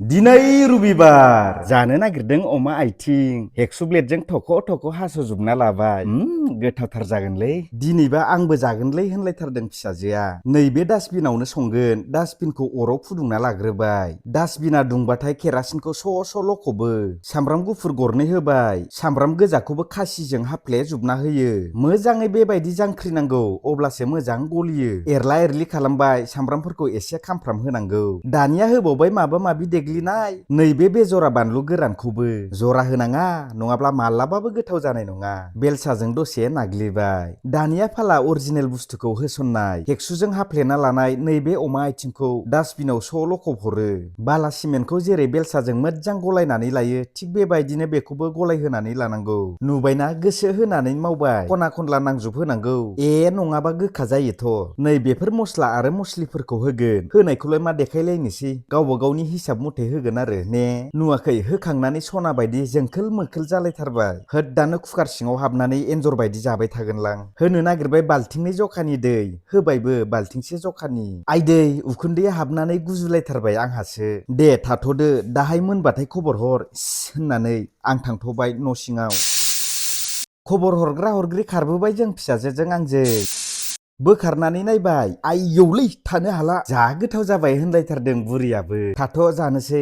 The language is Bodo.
दिनै रुबिबार जानो नागिरदों अमा आइथिं हेक्स ब्लेडजों थख' थख' हास'जोबना लाबाय गोथावथार जागोनलै दिनैबा आंबो जागोनलै होनलायथारदों फिसाजोआ नैबे डास्टबिनावनो संगोन डास्टबिनखौ अराव फुदुंना लाग्रोबाय डास्टबिना दुंबाथाय केरासिनखौ स' लख'बो सामब्राम गुफुर गरनै होबाय सामब्राम गोजाखौबो खासिजों हाफ्लेजोबना होयो मोजाङै बेबायदि जांख्रिनांगौ अब्लासो मोजां गलियो एरला एरलि खालामबाय सामब्रामफोरखौ एसे खामफ्राम होनांगौ दानिया होबावबाय माबा माबि देग्लिनाय नैबे बेजरा बानलु गोरानखौबो जरा होनाङा नङाब्ला मालाबाबो गोथाव जानाय नङा बेलसाजों दसे नाग्लिबाय दानिया फाला अरिजिनेल बुस्थुखौ होसननाय हेक्सुजों हाफ्लेना लानाय नैबे अमा आइथिंखौ डास्टबिनाव स' लखब हरो बाला सिमेन्टखौ जेरै बेलसाजों मोजां गलायनानै लायो थिग बेबायदिनो बेखौबो गलायहोनानै लानांगौ नुबायना गोसो होनानै मावबाय खना खनला नांजोब होनांगौ नङाबा गोखा जायोथ' नै बेफोर मस्ला आरो मस्लिफोरखौ होगोन होनायखौलाय मा देखायलायनोसै गावबा गावनि हिसाब मथे होगोन आरो ने नुवाखै होखांनानै सना बायदि जोंखोल मोखोल जालायथारबाय होददानो कुकार सिङाव हाबनानै एन्जर बायदि जाबाय थागोनलां होनो नागिरबाय बाल्थिंनै जखानि दै होबायबो बाल्थिंसे जखानि आइदै उखुन्दैया हाबनानै गुजुलायथारबाय आंहासो दे थाथ'दो दाहाय मोनबाथाय खबर हर होननानै आं थांथ'बाय न' सिङाव खबर हरग्रा हरग्रि खारबोबाय जों फिसाजोजों आंजों बोखारनानै नायबाय आयौलै थानो हाला जा गोथाव जाबाय होनलायथारदों बुरियाबो थाथ' जानोसै